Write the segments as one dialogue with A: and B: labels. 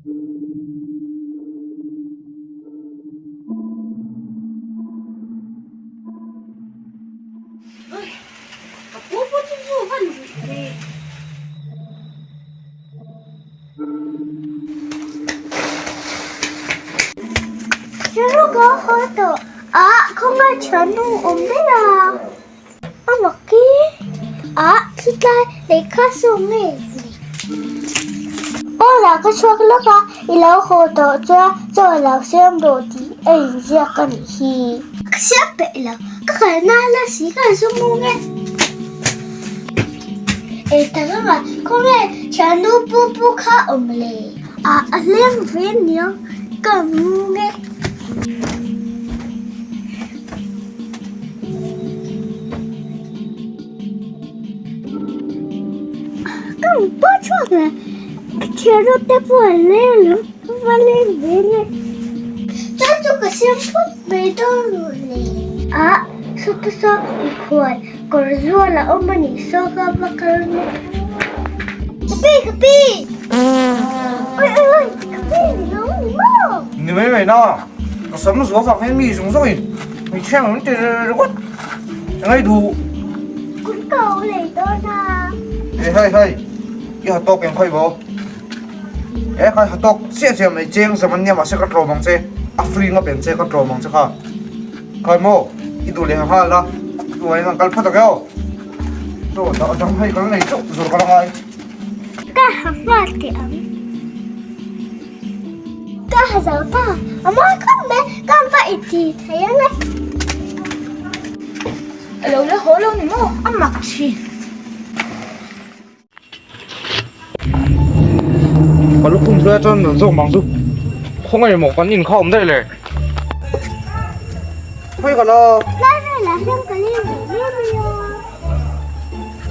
A: Ka pu pu chu zu van ruih ve.
B: Ka haw tawh a khawngaih thiannu awm daih a a mak i a chutlai lehkha saw nge ni aw lah ka chhuak lawk a i lo haw tawh chuan chaw lo siam rawh tih a inziak a nih hi ka siam peih lo ka kalna la si ka zu mu nge. Ei tak anga khawnge thiannu pu pu kha awm le? A a hleng ve aniang ka mu nge. Ka mu pawh chhuak le ka thiannu te pawh an leng lo ka va leng ve nge. Chuan chu ka siam phawt mai dawn lo le. A sawta saw mikhual. Kawr zual a awm a nih saw ka va kal nge. Ka pi ka pi oi oi oi ka pi ni lo ni maw.
C: Ni mai mai na ka sam zual vang hian mi zawng zawng in mi thiang an ti ringawt engei duh.
B: Kun ka awm leh dawn a.
C: E hei hei i ha tawk eng khawi maw e khai ha tawk chiah chiah mai cheng zam an nia mahse ka tlawm ang che a free ngawt em che ka tlawm ang che kha. Khai maw, i duh leh nghal a, tunah hian kal phawt ang eo. Chaw dah dang hei kal nei chauh zawr ka la ngai.
B: Ka ha nghal teh ang. Ka ha zo ta, a mawi khawp mai, ka va i ti thei ang e.
A: A lo la haw lo ni maw, a mak thin.
C: Ka lukhum hluai chuan rawn zawk mang chu khawngaih maw kan in kha awm daih le khawi ka la
B: Lai velah hian ka leng ve mai mai a.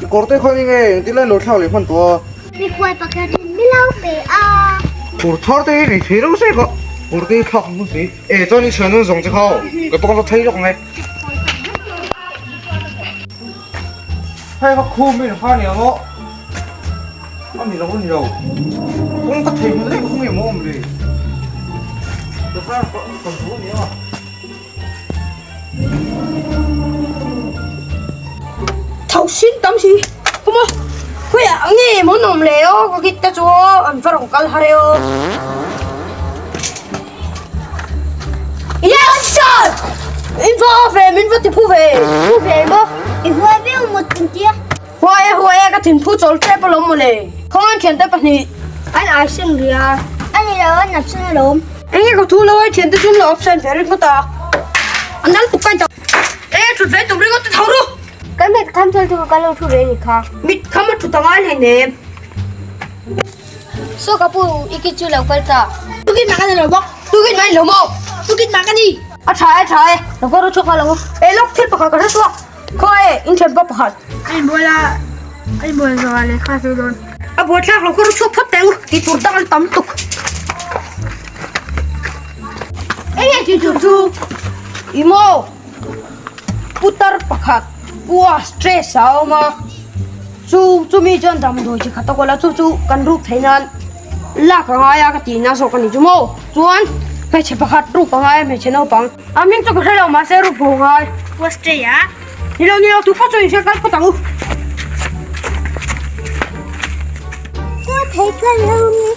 C: I kawr te khawi nge engtin lai lo thlak leh hman tawh a.
B: Mikhual pakhat in mi lo pe a.
C: Kawr thar te hi nei thei reuh se ka kawr te hi thlak ang si. E chuan i thian zawng che kha aw ka pawh ka thei lawk ang e. Hei ka khum in kha nia maw a ni lo a ni lo kawng ka thei hmel daih kawng nge maw awm le ka car ka ka hmu a nia.
A: Tho sin tam si kawm a khawiah nge maw an awm le aw ka kit te chu an va rawn kal har e aw. Yes sir! In va ve min va ti phu ve.
B: Phu ve maw? I huai viau maw tin tia?
A: Huai e huai e ka thin phu chawl tep alawm mawle. Khawngain thiante pahnih an ai sin ria.
B: A ni lo an absent alawm.
A: Enge ka thu lo ai thiante chu an lo absent ve ringawt a. An dal tuk kain ta. E thut ve tum ringawt te tho ru.
B: Kan mit kham thil chu ka lo thu ve ni kha.
A: Mit kham a thut a ngai hleinem.
B: Saw ka pu i kid chu lo kal ta.
A: Tukin mah ka ni lo bawk. Tukin mah i lo maw? Tukin mah ka ni. A tha e tha e. Lo kal ru chhuak nghal ang u. E lawk thil pakhat ka hre chhuak. Khaw e in thian pa pakhat.
D: A inbual a, a inbual zawh ah lehkha a sawi dawn.
A: A buaithlak lo kal ru chhuak phawt teh u. Tih tur dang an tam tuk. Enge tih tur chu? I maw? Putar pakhat pua stress a awm a. Chu chumi chuan damdawi chi khat a kawl a, chu chu kan ruk theih nan lak a ngai a ka tih na zawk a ni chu maw. Chuan hmeichhe pakhat ruk a ngai a hmeichhe naupang. A hming chu ka hre lo mahse ruk pawh a ngai.
D: Post a.
A: Ni lo ni lo tu pawh chu inhriat kal phawt ang u.
B: Ka thei ka lo ni.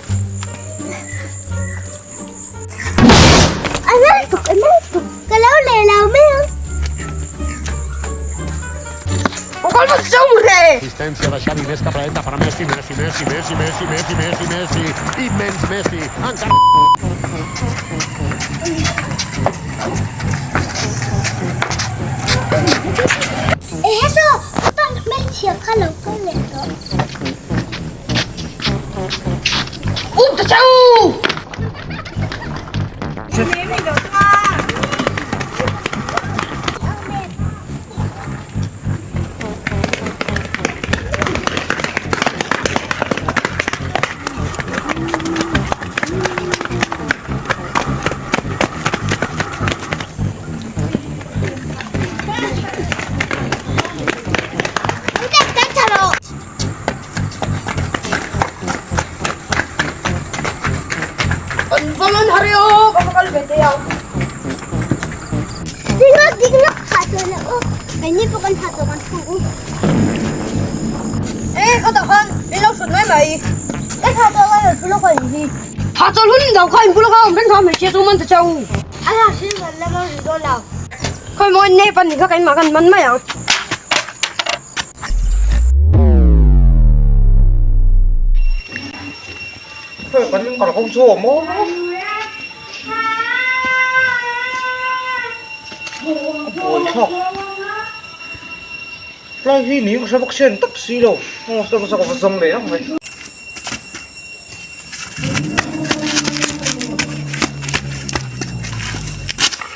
B: A nal tuk a nal tuk ka lo leh lo mai ang.
E: Assistència de Xavi més cap a dreta per a Messi, Messi, Messi, Messi, Messi, Messi, Messi, Messi, immens Messi, encara...
B: Ehe saw putar hmelchhia kha lo kal leh tawh.
A: Um ta chau! Kan va man har e aw, ka va kal ve teh ang.
B: Ding lawk, ding lawk, hah tawh loh aw. Keini pawh kan hah tawh kan thung u.
A: E, ka tah khan in lo hrut mai mai.
B: Ka hah tawh ka lo thu lawk a nih hi.
A: Hah chawlh hun in do kha in bula kha awm reng kha hmeichhia chu man ta che u.
B: A hah hrim kan la man rih dawn lo.
A: Khawi maw nep a nih kha keimah kan man mai ang.
C: Hei kan in kal kawng chu a maw a buai thlak tlai hi ni ka hre bawk sia ni tak si lo aw step a ka va zawng leh ang mai.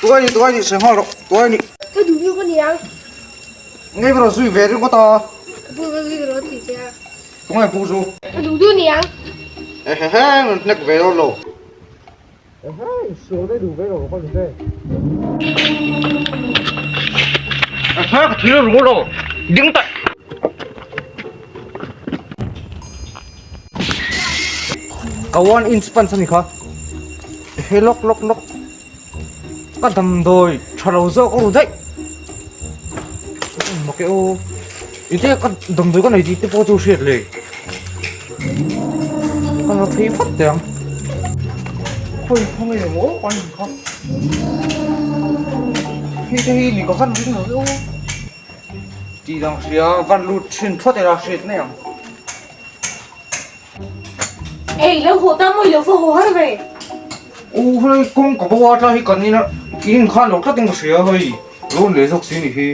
C: Tuai ni tuai ni sawi nghal rawh tuai ni.
D: Ka duh bik a niang.
C: Ngei rawh zui ve ringawt a.
D: Ka pu ka zui rawh ti che a.
C: Tunge pu chu?
D: Ka duh duh niang.
C: Ehehe rawn hnek ve dawn lo. Ehe insual daih duh ve lo ka ni che. Ehe ka thil ru lo ding tak. Ka one inch pants a ni kha. Ehe lawk lawk lawk. Ka damdawi tha lo zawk a ru daih. Mak e aw. Ite ka damdawi ka nei tih te pawh chu hriat le. Ka la phei vat teh ang. Khawi khaw nge maw kan in kha. Hei te hi ni ka van ring lo e aw. Tih dang hria van lut thin phawt ila hriat mai ang.
D: Ei lo haw ta mawi lo va haw har ve.
C: U hei kawng ka bo a tlai hi kan ina in khan lo tlat in ka hria hei lo leh zawk si ni hi.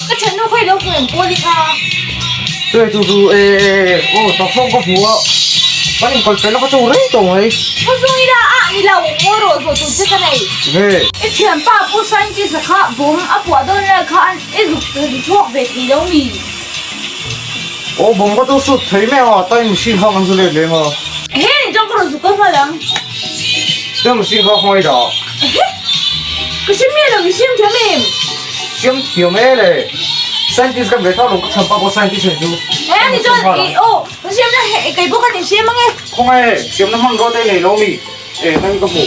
D: Ka thiannu khawi lo hmu kawl i kha.
C: Chu chu chu e e aw tak fawk ka hmu a kan in kal fel a ka chu rei tawh mai.
D: Ka zawng ila a ni lo ngawi rawh zawh tur che ka nei.
C: Nge.
D: I thianpa pu scientist a kha bawm a puah dawn lai kha an i zuk chhuak ve thei lo mi.
C: Aw bawng ka chu sut thei mai a, time machine kha kan zu let leng a.
D: Ehe ni chuan ka rawn zuk kal nghal ang.
C: Time machine kha khawngaih dah.
D: Ehe ka hre miah lo i siam thiam em?
C: Siam thiam e le. Scientist kan ve thlak lo ka thiam pa pawh scientist ani chu.
D: Ehe ni chuan i aw ka siam na he kei pawh kan insiam ang e.
C: Khawngaih e, siam na hman ruat ei nei lo mi. E hei ka hmu.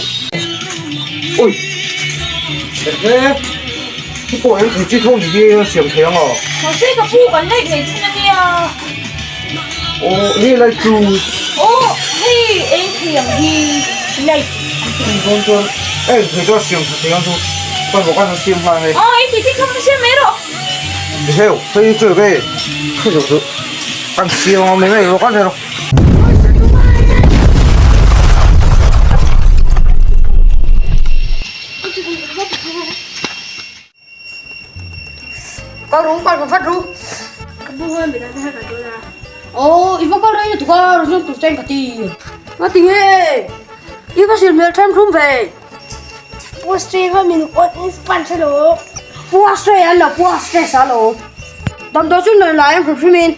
C: Ui. Ehe. Hi pawh eng thei chi tho ni hi a siam thei ang a.
D: Mahse ka pu kan laih nei chin a nia.
C: Aw hei light chu.
D: Aw hei eng thei ang hi light.
C: Chuan chuan eng thei chu a siam tha thei ang chu. Kan bawk a siam nghal hei.
D: Aw eng thei chi kha siam mai rawh.
C: Heu hei chu enge hei chu kan siam ang mai mai rawh kan rawh.
A: Kal ru kal vat ru.
D: Ka bu hawn bik a ka dawn a.
A: Aw i va kal rei lutuk a rawn tur chen ka ti. Nga ti nge i va sil hmel then thum ve.
D: Pu Astray kha min awt in span hre lo.
A: Pu Astray an lo Pu Astray sa lo. Damdawi chu nawi lai ang hrim hrim in.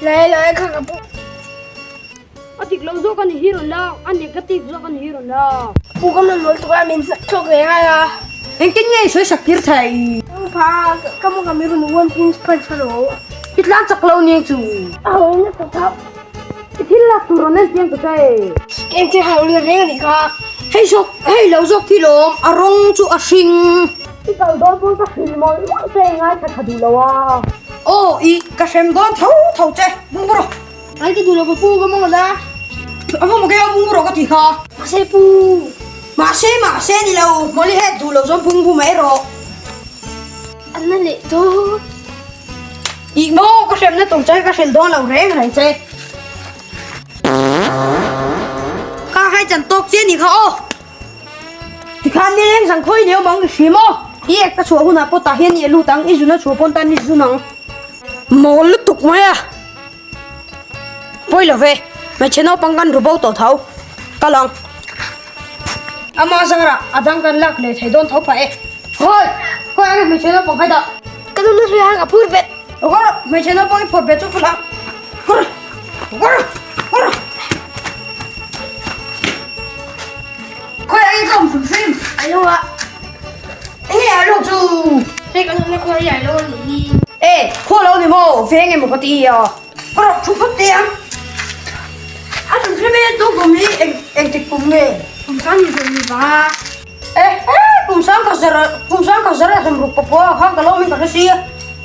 D: Lai lai kha ka pu.
A: A dik lo zawk a ni hi rawn la, a negative zawk a ni hi rawn la.
D: Pu ka man mawl tuk a min hnak thlawk ve ngai a.
A: Engtin nge i sawi sak tir thei?
D: Pa ka mu ka mi rawn one inch punch hre lo.
A: I tlan chak lo ning chu.
D: A ho in a tawp thauh.
A: I thil lak tur rawn en chiang ta che.
D: Eng che hau la reng a nih kha.
A: Hei zawk, hei lo zawk hi lawm, a rawng chu a hring. I kal dawn pawn ka hrilh mawlh mawlh che ngai kha tha duh lo a. Aw i ka hrem dawn tho tho che, bung rawh.
D: Ai ka duh lo ka pu ka mawng a.
A: A va mawk e a bung rawh ka ti kha.
D: Mahse pu.
A: Mahse mahse ni lo mawli het duh lo chuan bung bu mai rawh.
D: An na leh tawp.
A: Ih maw ka hremna tur che ka hrilh dawn lo reng reng che. Kha hai chan tawk che ni kha aw. Tikhan ni leng sang khawi neu bang i hrim aw. I ek ka chhuah hunah pawh tah hian i lut ang i zun a chhuah pawn tan i zun ang. Mawl lutuk mai a. Pawi lo ve, hmeichhe naupang kan ru bo tawh tho. Kal ang. Ama zarah a dang kan lak leh thei dawn tho phah e. Hawi! Khawi ang e hmeichhe naupang khai dah.
D: Ka nu hria ka phur bet.
A: Kawr! Hmeichhe naupang i phur bet chu phur ang. Kawr! Kawr! Kawr! Khawi ang e ka awm hrim hrim.
D: Alo a.
A: Enge a lo chu?
D: Hei kan awmna khua hi a lo a nih hi.
A: E, khua lo ni maw? Veng emaw ka ti a. Ka rawh thu phawt teh ang. A hrim hrim e, tu kum hi eng engtik kum nge? Kum sang ni zawh ni vang a. Eh eh kum sang ka zar kum sang ka zar a hlem ruk pakua ah khan ka lo min ka hre si a.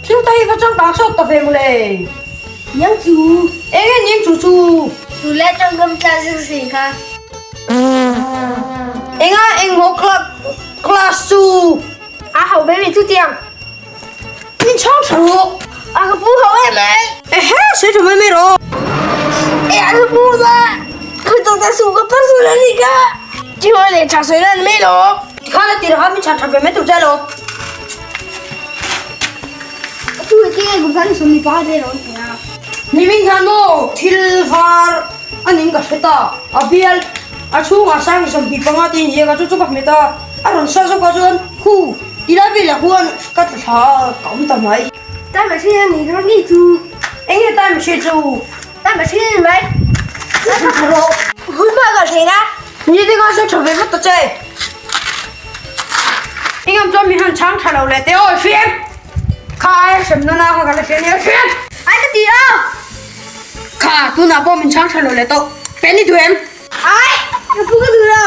A: Thil te hi va changkang sawt ta ve mawle. Niang chu. Eng nge niang chu chu.
B: Tule tawngkam tla zir si kha.
A: Enga eng maw class chu.
B: A ho ve mi chu tiang.
A: Min chhang tha rawh.
B: A ka pu ho em mai.
A: Ehe sawi tha mai mai rawh.
B: E a ka pu la. Ka tawng ta su ka par su la ni ka. Chi ho le tha sawi lan mai lo.
A: Tikhan a tirah min chhan tha ve mai tur che lo.
B: Ka pu te kum sang sum ni pa de lo tia.
A: Ni min hian maw thil var a ning ka hre ta. A bial a chhungah sang 25 te in ziak a chu chu ka hmet a. A rawn sa zawk ah chuan khu ti lai velah khuan ka tla thla a ka awm ta mai.
B: Time machine a ni dawn ni chu.
A: Eng nge time machine chu?
B: Time machine a ni mai.
A: Ka tla thla rawh.
B: Hun hma ka thleng a.
A: Ni te kha sawi tha ve vat ta che. Engam chuan mi han chhang tha lo leh teh aw hriam. Kha ai hrem nana kha ka la hria nia hriam.
B: Ai ka ti a.
A: Kha tunah pawh min chhang tha lo leh tawh. Pen i duh em?
B: Ai ka pu ka duh lo.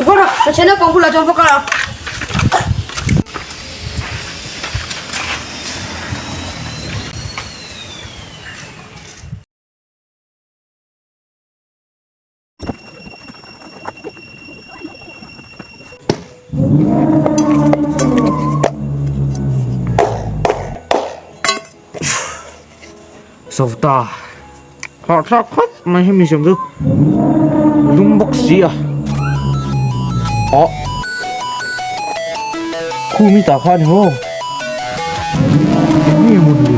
A: Kawr a, ka chhena pang bulah chuan va kal a.
C: Sawta Hahthlak khawp mai hemi siam chu lum bawk si a ah khumi tah kha a ni maw eng nge maw ni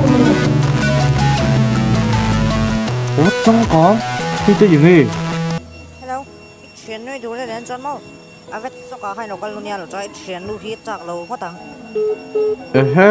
C: aw changkang hei te eng nge.
F: Hello i thian nui duh leh len chuan maw a vet sawk ah khan i lo kal ania lo chuan i thian nu hi a chak lo ngawt ang.
C: Ehe.